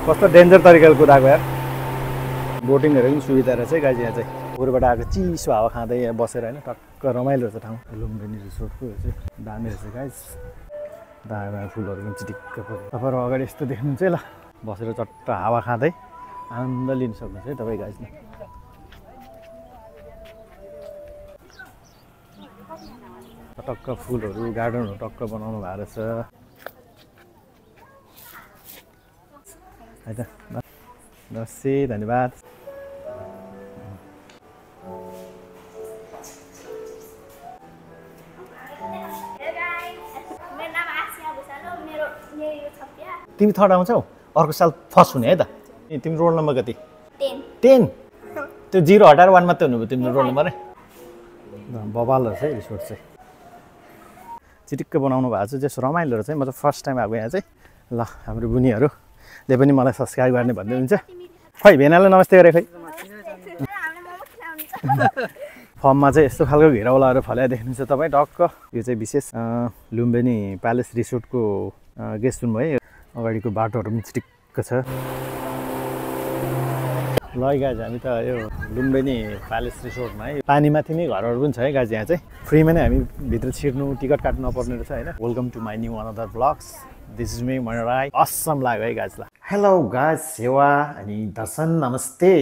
कस्तो डेन्जर तरिकाले कुदाएको यार। बोटिङहरू पनि सुविधा रहेछ है गाइज। यहाँ चाहिँ पुरबाट आएको चिसो हावा खाँदै यहाँ बसेर होइन टक्क रमाइलो रहेछ ठाउँ। लुम्बिनी रिसोर्टको यो चाहिँ दामी रहेछ गाइज। दामी फुलहरू पनि चिटिक्क पऱ्यो। तपाईँहरू अगाडि यस्तो देख्नुहुन्छ है ल, बसेर चट्ट हावा खाँदै आनन्द लिन सक्नुहुन्छ है तपाईँ गाइजले। टक्क फुलहरू गार्डनहरू टक्क बनाउनु भएको रहेछ है त। नमस्ते, धन्यवाद। तिमी थर्ड आउँछौ, अर्को साल फर्स्ट हुने है त। तिमी रोल नम्बर कति? 10। त्यो 0 हटाएर 1 मात्रै हुनुभयो तिम्रो रोल नम्बर है। बबाल रहेछ है रिसोर्ट चाहिँ, चिटिक्क बनाउनु भएको छ। जस रमाइलो रहेछ है। म चाहिँ फर्स्ट टाइम आएको यहाँ चाहिँ। ल हाम्रो बुनीहरूले पनि मलाई सब्सक्राइब गर्ने भन्दै हुन्छ। खै भेनालाई नमस्ते गरे खै। फर्ममा चाहिँ यस्तो खालको घेराउलाहरू फल्या देख्नुहुन्छ तपाईँ टक्क। यो चाहिँ विशेष लुम्बिनी प्यालेस रिसोर्टको गेस्ट रुम है। अगाडिको बाटोहरू पनि चिटिक्क छ। ल गाइज हामी त यो लुम्बिनी प्यालेस रिसोर्टमा है पानीमाथि नै घरहरू पनि छ है गाइज। यहाँ चाहिँ फ्रीमा नै हामी भित्र छिर्नु टिकट काट्नु नपर्ने रहेछ होइन। Welcome to my new another blogs. This is me Mani Rai. Assam लाग्यो है गाइजलाई। हेलो गाइज, सेवा अनि दर्शन नमस्ते।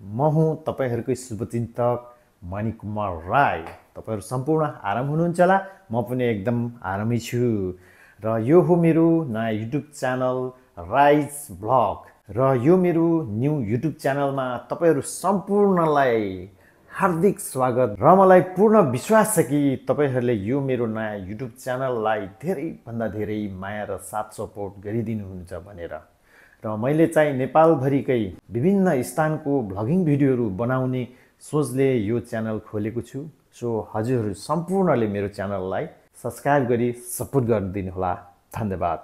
म हुँ तपाईँहरूको शुभचिन्तक मणि कुमार राई। तपाईँहरू सम्पूर्ण आराम हुनुहुन्छ होला। म पनि एकदम आरामै छु। र यो हो मेरो नयाँ युट्युब च्यानल राइज ब्लग। र यो मेरो न्यू युट्युब च्यानलमा तपाईँहरू सम्पूर्णलाई हार्दिक स्वागत। र मलाई पूर्ण विश्वास छ कि तपाईँहरूले यो मेरो नयाँ युट्युब च्यानललाई धेरैभन्दा धेरै माया र साथ सपोर्ट गरिदिनुहुन्छ भनेर। र मैले चाहिँ नेपालभरिकै विभिन्न स्थानको भ्लगिङ भिडियोहरू बनाउने सोचले यो च्यानल खोलेको छु। सो हजुरहरू सम्पूर्णले मेरो च्यानललाई सब्सक्राइब गरी सपोर्ट गरिदिनु होला। धन्यवाद।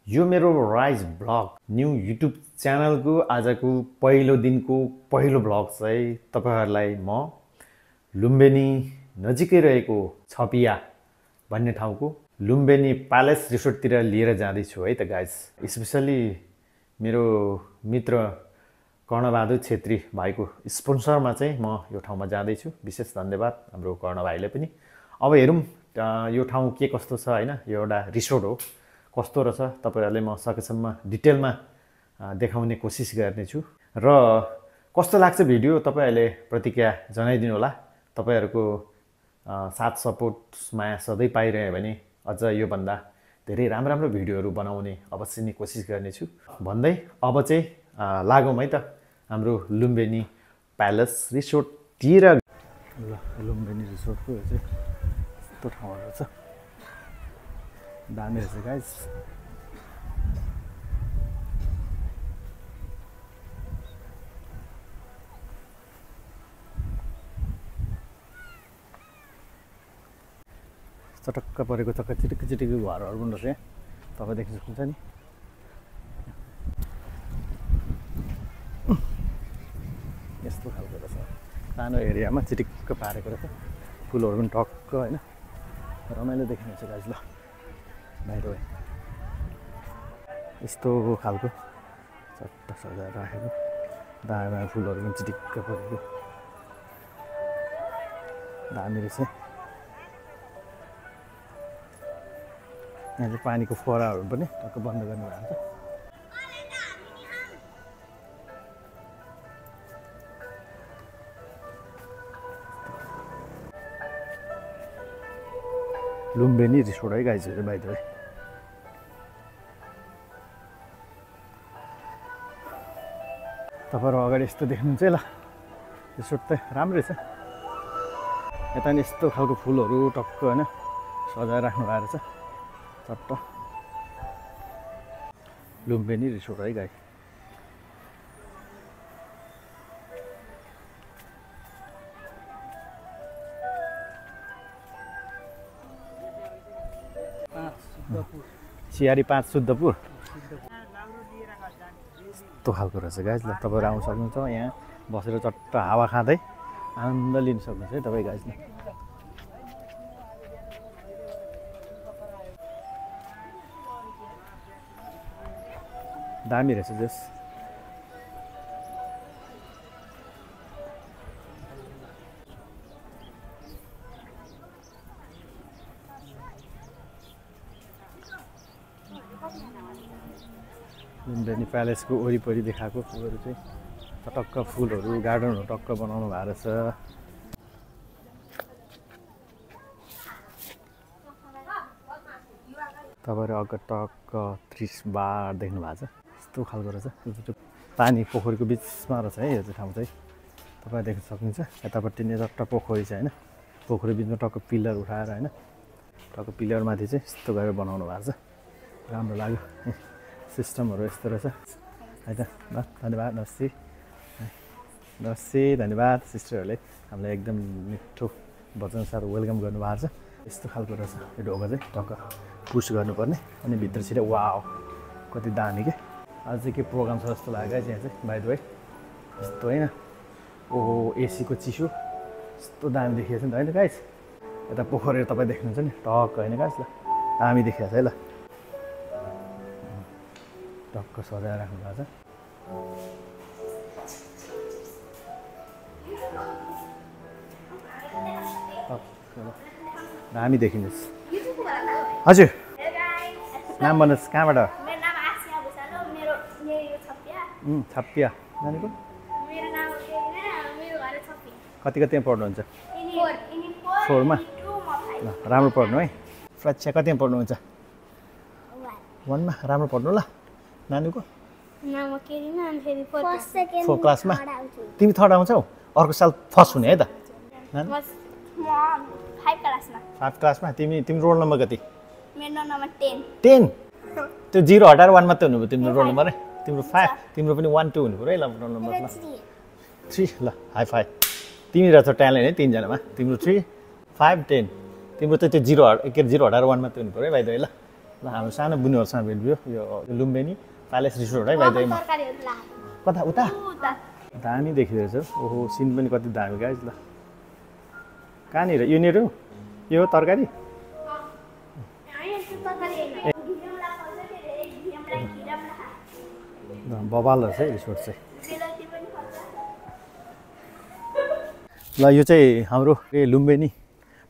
यो मेरो राइज ब्लग न्यू युट्युब च्यानलको आजको पहिलो दिनको पहिलो ब्लग चाहिँ तपाईँहरूलाई म लुम्बिनी नजिकै रहेको छपिया भन्ने ठाउँको लुम्बिनी प्यालेस रिसोर्टतिर लिएर जाँदैछु है त गाइज। स्पेसली मेरो मित्र कर्णबहादुर छेत्री भाइको स्पोन्सरमा चाहिँ म यो ठाउँमा जाँदैछु। विशेष धन्यवाद हाम्रो कर्ण भाइले पनि। अब हेरौँ यो ठाउँ के कस्तो छ होइन। यो एउटा रिसोर्ट हो, कस्तो रहेछ तपाईँहरूले म सकेसम्म डिटेलमा देखाउने कोसिस गर्नेछु। र कस्तो लाग्छ भिडियो तपाईँहरूले प्रतिक्रिया जनाइदिनु होला। तपाईँहरूको साथ सपोर्ट माया सधैँ पाइरह्यो भने अझ योभन्दा धेरै राम्रो राम्रो भिडियोहरू बनाउने अवश्य नै कोसिस गर्नेछु भन्दै अब चाहिँ लागौँ है त हाम्रो लुम्बिनी प्यालेस रिसोर्टतिर। ल लुम्बिनी रिसोर्टको यो चाहिँ यस्तो ठाउँहरू छ, दामी रहेछ गाइज। चटक्क परेको चक्क चिटिक्क चिटिक्क घरहरू पनि रहेछ यहाँ, तपाईँ देख्न सक्नुहुन्छ नि। यस्तो खालको रहेछ, सानो एरियामा चिटिक्क पारेको रहेछ। फुलहरू पनि टक्क होइन, रमाइलो देखिन्छ गाइज। ल बाहिर यस्तो खालको चट्ट सजाएर राखेको दामी फुलहरू पनि चिटिक्क परेको दामी रहेछ। यहाँ चाहिँ पानीको फोहराहरू पनि टक्क बन्द गर्नुभएको छ। लुम्बिनी रिसोर्ट है गाइज बाइ द वे। तपाईँहरू अगाडि यस्तो देख्नुहुन्छ है ल, रिसोर्ट त राम्रै छ। यता नि यस्तो खालको फुलहरू टक्क होइन सजाएर राख्नु भएको रहेछ चट्ट। लुम्बिनी रिसोर्ट है गाई। सियारी 5 शुद्धपुर यस्तो खालको रहेछ गाइज। ल तपाईँहरू आउनु सक्नुहुन्छ, यहाँ बसेर चट्ट हावा खाँदै आनन्द लिन सक्नुहुन्छ है तपाईँ गाइजले। दामी रहेछ जस। लुम्बिनी प्यालेसको वरिपरि देखाएको फुलहरू चाहिँ टक्क फुलहरू गार्डनहरू टक्क बनाउनु भएको रहेछ। तपाईँहरू अगाडि टक्क त्रिस बार देख्नु भएको छ, यस्तो खालको रहेछ। पानी पोखरीको बिचमा रहेछ है यो चाहिँ ठाउँ चाहिँ, तपाईँ देख्न सक्नुहुन्छ। यतापट्टि नै टक्क पोखरी छ होइन, पोखरी बिचमा टक्क पिलर उठाएर होइन, टक्क पिलरमाथि चाहिँ यस्तो गरेर बनाउनु भएको छ। राम्रो लाग्यो, सिस्टमहरू यस्तो रहेछ है त। ल धन्यवाद, नमस्ते नमस्ते, धन्यवाद सिस्टरहरूले हामीलाई एकदम मिठो वचनसाथ वेलकम गर्नुभएको छ। यस्तो खालको रहेछ यो ढोका चाहिँ, टक्क पुस गर्नुपर्ने अनि भित्र छिटो वाउ कति दामी के। आज चाहिँ के प्रोग्राम छ जस्तो लाग्यो यहाँ चाहिँ बाइ द वे, यस्तो होइन। ओहो एसीको चिसो यस्तो दामी देखिएको छ नि त होइन गाइस। यता पोखरीहरू तपाईँ देख्नुहुन्छ नि टक्क होइन गाइस, ल दामी देखिएको छ है। ल टक्क सजाएर राख्नु भएको छ। दामी देखिनुहोस्। हजुर नाम भन्नुहोस्, कहाँबाट? छप्पिया नानीको कति कतिमा पढ्नुहुन्छ? 4मा। ल राम्रो पढ्नु है। फ्रेक्चर कतिमा पढ्नुहुन्छ? 1मा। राम्रो पढ्नु ल नानीको। 4 क्लासमा। तिमी 3rd आउँछौ, अर्को साल फर्स्ट हुने है त? 5 क्लासमा। तिम्रो रोल नम्बर कति? मेरो नम्बर 10। त्यो 0 हटाएर 1 मात्रै हुनुभयो तिम्रो रोल नम्बर है। तिम्रो 5, तिम्रो पनि 1 2 हुनु पऱ्यो है। ल रोल नम्बर ल 3। ल हाई फाइभ। तिमी रहेछ ट्यालेन्ट है तिनजनामा, तिम्रो 3 5 10। तिम्रो त त्यो 0 हटाएर 1 मात्रै हुनु पऱ्यो है भाइ दाइ। ल ल हाम्रो सानो बुनुहरूसँग भेट भयो यो लुम्बिनी प्यालेस रिसोर्ट है भाइ दाइ। कता उता दामी देखिरहेछ। ओहो सिन पनि कति दामी गाइस। ल कहाँनिर? यहाँनिर यो हो तरकारी? बबाल रहेछ है रिसोर्ट चाहिँ। ल यो चाहिँ हाम्रो लुम्बिनी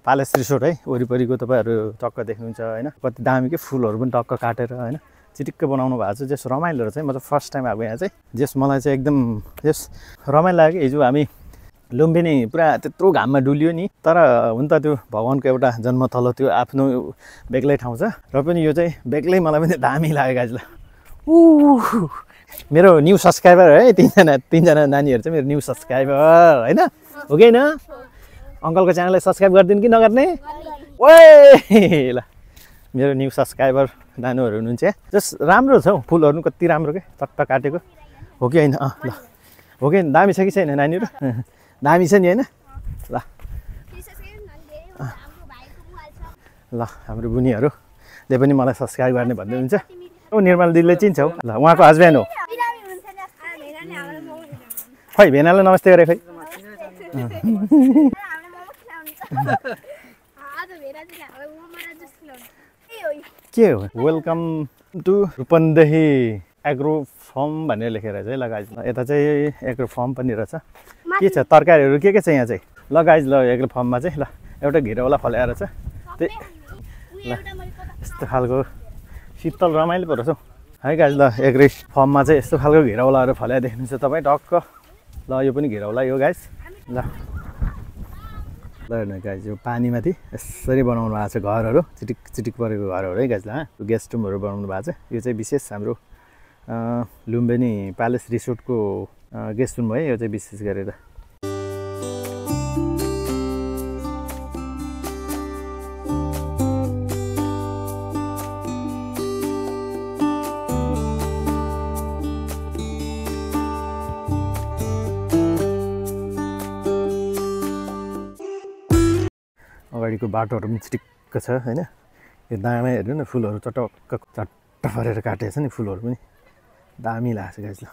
प्यालेस रिसोर्ट है, वरिपरिको तपाईँहरू टक्क देख्नुहुन्छ होइन। कति दामी के फुलहरू पनि टक्क काटेर होइन चिटिक्क बनाउनु भएको छ। जस रमाइलो रहेछ है। म चाहिँ फर्स्ट टाइम आएको यहाँ चाहिँ, जस मलाई चाहिँ एकदम जस रमाइलो लाग्यो। हिजो हामी लुम्बिनी पुरा त्यत्रो घाममा डुल्यो नि, तर हुन त त्यो भगवान्को एउटा जन्मथलो, त्यो आफ्नो बेग्लै ठाउँ छ। र पनि यो चाहिँ बेग्लै मलाई पनि दामी लाग्यो गाइस। ल मेरो न्यू सब्सक्राइबर है तिनजना नानीहरू चाहिँ मेरो न्यू सब्सक्राइबर होइन, हो कि होइन? अङ्कलको च्यानललाई सब्सक्राइब गरिदिनु कि नगर्ने? ओए ल मेरो न्यू सब्सक्राइबर नानीहरू हुनुहुन्छ। जस राम्रो छ हौ, फुलहरू कति राम्रो के चट्ट काटेको, हो कि होइन? ल हो कि दामी छ कि छैन नानीहरू? दामी छ नि होइन? ल ल हाम्रो बुनीहरूले पनि मलाई सब्सक्राइब गर्ने भन्दै हुन्छ। ओ निर्मल दिदीले चिन्छौ? ल उहाँको हस्बेन्ड हो। खै भेनालाई नमस्ते गरे खै। के हो? Welcome to Rupandehi agro farm भनेर लेखेर चाहिँ ल गाइज। यता चाहिँ एग्रो फर्म पनि रहेछ। के छ तरकारीहरू के छ यहाँ चाहिँ? ल गाइज ल एग्रो फर्ममा चाहिँ ल एउटा घिरौला फल्याएर छ। त्यही ल यस्तो खालको शीतल रमाइलो पो रहेछ हौ है गाइज। ल एग्रो फर्ममा चाहिँ यस्तो खालको घिरौलाहरू फल्याएर देख्नुहुन्छ तपाईँ टक्क। ल यो पनि घिरौला यो गाइज। ल ल हेर्नु गाइज यो पानीमाथि यसरी बनाउनु भएको छ घरहरू, चिटिक चिटिक परेको घरहरू है गाइज। ल गेस्ट रुमहरू बनाउनु भएको छ। यो चाहिँ विशेष हाम्रो लुम्बिनी प्यालेस रिसोर्टको गेस्ट रुम है यो चाहिँ विशेष गरेर। अगाडिको बाटोहरू पनि चिटिक्क छ होइन। यो दामै हेर्नु न, फुलहरू चटक्क परेर काटेको छ नि, फुलहरू पनि दामी लाग्छ गाइज। ल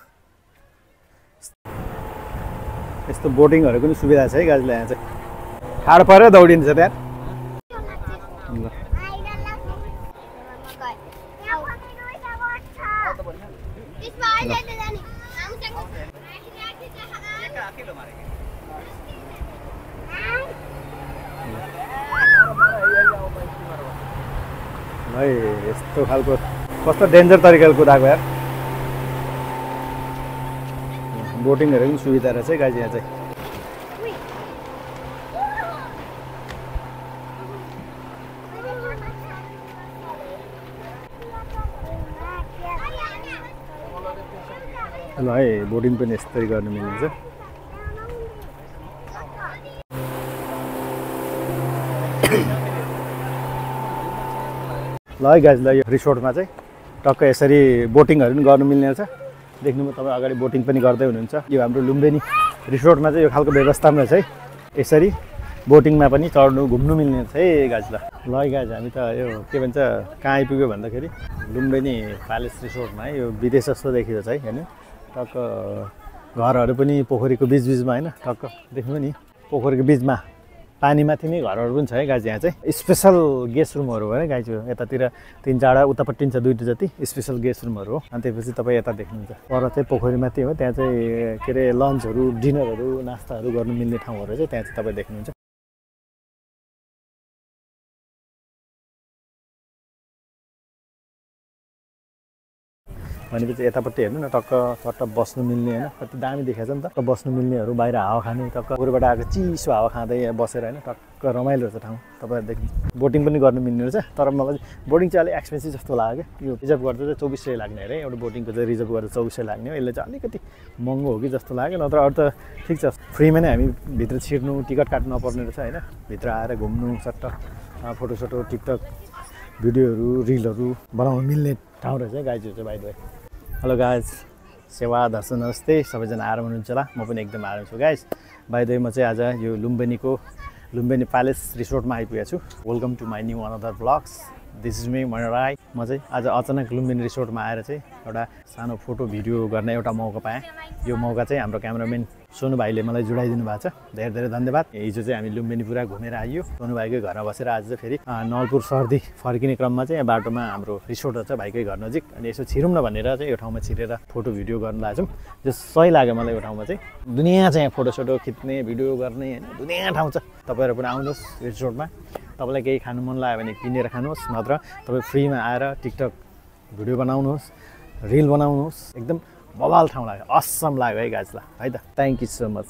यस्तो बोटिङहरूको पनि सुविधा छ है गाइजलाई यहाँ चाहिँ। ठाडो परेर दौडिन्छ त्यहाँ। है यस्तो खालको कस्तो डेन्जर तरिकाले कुदाएको यार। बोटिङहरू पनि सुविधा रहेछ है गाइज यहाँ चाहिँ। ल है बोटिङ पनि यस्तै गर्नु मिल्छ। ल है गाइज, ल यो रिसोर्टमा चाहिँ टक्क यसरी बोटिङहरू पनि गर्नु मिल्ने रहेछ। देख्नुभयो तपाईँ अगाडि बोटिङ पनि गर्दै हुनुहुन्छ। यो हाम्रो लुम्बिनी रिसोर्टमा चाहिँ यो खालको व्यवस्था पनि रहेछ है, यसरी बोटिङमा पनि चढ्नु घुम्नु मिल्ने रहेछ है गाइज। ल है गाइज, हामी त यो के भन्छ कहाँ आइपुग्यो भन्दाखेरि लुम्बिनी प्यालेस रिसोर्टमा है। यो विदेश जस्तो देखिरहेछ है, होइन टक्क घरहरू पनि पोखरीको बिचबिचमा होइन, टक्क देख्नु नि पोखरीको बिचमा पानीमाथि नै घरहरू पनि छ है गाइज। यहाँ चाहिँ स्पेसल गेस्ट रुमहरू हो है गाइज। यतातिर 3-4 उतापट्टि छ 2 जति स्पेसल गेस्ट रुमहरू हो। अनि त्यसपछि तपाईँ यता देख्नुहुन्छ पर चाहिँ पोखरीमाथि हो, त्यहाँ चाहिँ के अरे लन्चहरू डिनरहरू नास्ताहरू गर्नु मिल्ने ठाउँहरू चाहिँ त्यहाँ चाहिँ तपाईँ देख्नुहुन्छ। भनेपछि यतापट्टि हेर्नु न टक्क चट्ट बस्नु मिल्ने होइन, कति दामी देखाएको छ नि त। बस्नु मिल्नेहरू, बाहिर हावा खाने, टक्क उरबाट आएको चिसो हावा खाँदै यहाँ बसेर होइन टक्क रमाइलो रहेछ ठाउँ। तपाईँहरू देख्नु बोटिङ पनि गर्नु मिल्ने रहेछ। तर मलाई बोटिङ चाहिँ अलिक एक्सपेन्सिभ जस्तो लाग्यो क्या। यो रिजर्भ गर्दा चाहिँ 2400 लाग्ने अरे, एउटा बोटिङको चाहिँ रिजर्भ गर्दा 2400 लाग्ने हो। यसले चाहिँ अलिकति महँगो हो कि जस्तो लाग्यो। नत्र अरू त ठिक छ, फ्रीमा नै हामी भित्र छिर्नु टिकट काट्नु नपर्ने रहेछ होइन। भित्र आएर घुम्नु सट्ट फोटोसोटो टिकटक भिडियोहरू रिलहरू बनाउनु मिल्ने ठाउँ रहेछ है गाइजहरू चाहिँ। By the way hello guys, सेवा दर्शन नमस्ते, सबैजना आराम हुनुहुन्छ होला। म पनि एकदम आराम छु गाइज। बाइ द वे म चाहिँ आज यो लुम्बिनी प्यालेस रिसोर्टमा आइपुगेको छु। Welcome to my new another blogs. This is me Mayur Rai. म चाहिँ आज अचानक लुम्बिनी रिसोर्टमा आएर चाहिँ एउटा सानो फोटो भिडियो गर्ने एउटा मौका पाएँ। यो मौका चाहिँ हाम्रो क्यामेराम्यान सोनु भाइले मलाई जुडाइदिनु भएको छ, धेरै धेरै धन्यवाद। हिजो चाहिँ हामी लुम्बिनी पुरा घुमेर आइयो, सोनु भाइकै घरमा बसेर आज चाहिँ फेरि नलपुर सर्दी फर्किने क्रममा चाहिँ बाटोमा हाम्रो रिसोर्ट छ भाइकै घर नजिक। अनि यसो छिरौँ न भनेर चाहिँ यो ठाउँमा छिरेर फोटो भिडियो गर्न लाग्छौँ। जो सही लाग्यो मलाई यो ठाउँमा चाहिँ। दुनियाँ चाहिँ फोटोसोटो खिच्ने भिडियो गर्ने होइन, दुनियाँ ठाउँ छ। तपाईँहरू पनि आउनुहोस् रिसोर्टमा। तपाईँलाई केही खानु मन लाग्यो भने किनेर खानुहोस्, नत्र तपाईँ फ्रीमा आएर टिकटक भिडियो बनाउनुहोस्, रिल बनाउनुहोस्। एकदम बवाल ठाउँ लाग्यो, असम लाग्यो है गाइज। ल है त, थ्याङ्क यू सो मच।